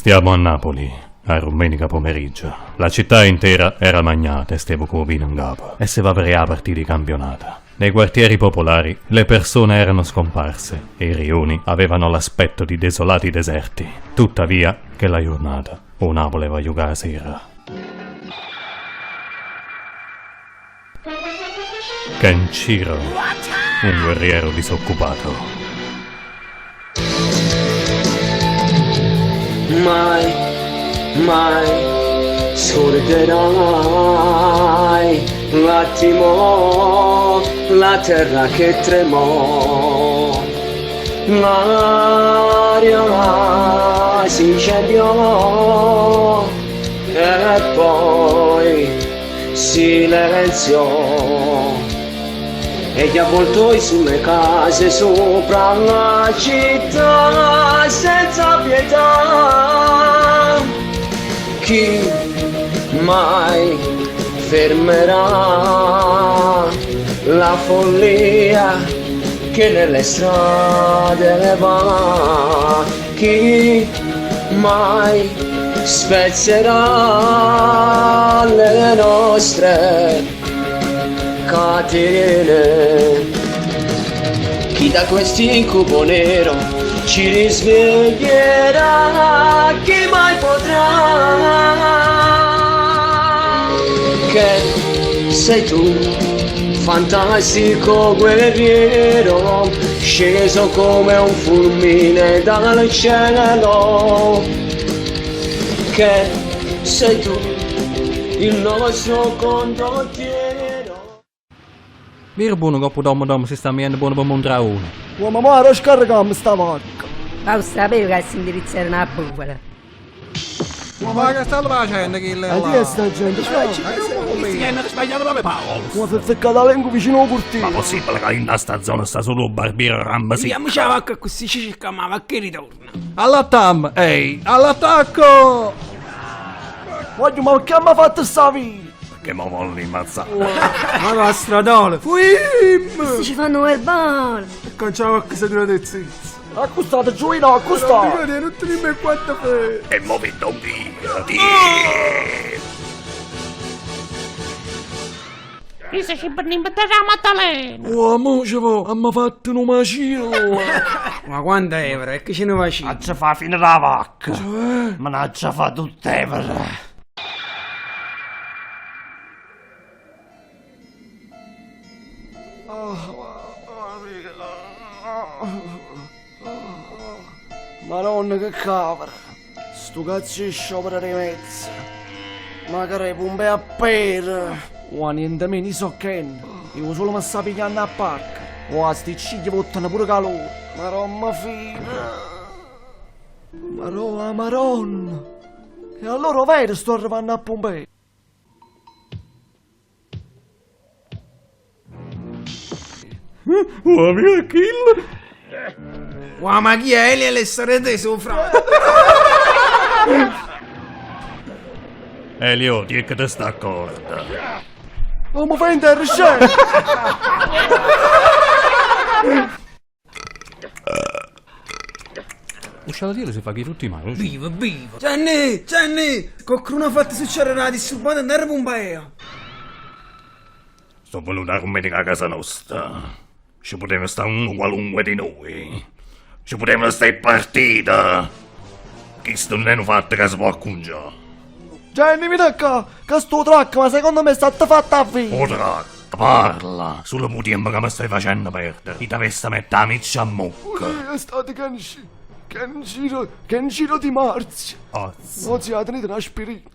Stiamo a Napoli, 'a rummenica pomeriggio. La città intera era magnata e stevo cu 'o vino 'ncapo e se va verè 'a partita 'e campionato. Nei quartieri popolari le persone erano scomparse e i rioni avevano l'aspetto di desolati deserti. Tuttavia, chella jurnata, 'o Napule eva jucà 'a sera. Kenshiro, un guerriero disoccupato. Mai, mai scorderai l'attimo, la terra che tremò, l'aria si incendiò e poi silenzio. E gli avvoltoi sulle case sopra la città senza pietà. Chi mai fermerà la follia che nelle strade va? Chi mai spezzerà le nostre catene? Chi da quest'incubo nero ci risveglierà? Chi mai potrà? Che sei tu, fantastico guerriero, sceso come un fulmine dal cielo. Che sei tu, il nostro condottiero. Vir buono 'ncopp 'o Dom Dom si sta mienno buono pe Muntraone. Uà ma mo arò scarrecammo sta varca? Ma 'o ssapevo ca st'indirizzo era na bufala. Ma che stanno facendo chille Ma là? chi è sta gente? Chisti hanno sbagliato proprio Paolo. Ma si è azzeccata la lingua vicino 'o Ma cortile. possibile ca dint' 'a sta zona sta solo 'o barbiere Ramsey? Pigliammoce 'a vacca accussì ce cercammo 'a vacca 'e ritorno. Allattammo, ehi, all'attacco! Voglio ma che m'ha fatto sta via? Perché mo voglio ammazzà. Ma va stradale, fuim! Si ci fanno verbale! E cancia la vacca se tirate zizze. Accostate Gioino, accostate! Non ti rimane quanto fai. E mo vi do via, ti! Questo ci inventare la Maddalena. Oh, mo ce vo, amma fatto un macello! Ma quanta evera, e che ce ne facciamo? Aggia fa' 'a fine d' 'a vacca. Me n'aggia fa tutt'evera. Maronna che cavolo! Sto cazzo di sciopero dei mezzi! Magari i pompe a pera! Oh, niente meno, io so Ken! Io solo mi sta pigliando a pacca! Oh, sti cigli vottano pure calore! Maronna fine! Maronna, maronna! E allora vero sto arrivando a Pompei! Oh, mio kill! Uà, ma chi è? Elio e le storie di suo frate. Elio, tieniti sta corda. Oh, mi fai in terra, scemo! 'O scialatiello se fa cu 'e frutti 'e mare. Viva, viva! Gianni, Gianni! Qualcuno ha fatto succedere una disturbata in terra Pompeo. So' venuto 'a rummenica 'a casa nosta. Ce puteva sta uno qualunque di noi. Ce putevano sta 'e partite. Chisto nun è nu fatto ca se po' accuncià. Gianni, vieni qua, che sto truck, ma secondo me sta fatta a via. O truck, parla! Sulo p' 'o tiempo ca me stai facenno perdere, i' t'avessa mette 'a miccia 'mmocca. È stato Kenshi, Kenshiro, Kenshiro di Marzio. Azz. No, zia, tenete un'aspirina.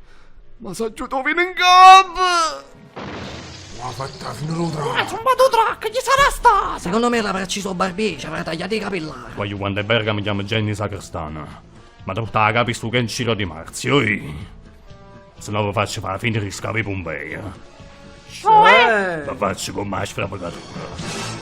Ma sa giù dove in capo! Ma fatta fine lo tra. Ha zumbato 'o truck, chi sarà stato? Secondo me l'avrà acciso 'o barbiere, ci avrà tagliato i capillari. Voglio quando è Bergamo mi chiamo Jenny Sacrestano. Ma tutta la capi stu Kenshiro di Marzio, oi. Se no vi faccio fare la fine di scavi Pompei. Cioè? Vi faccio con la sfrapecatura.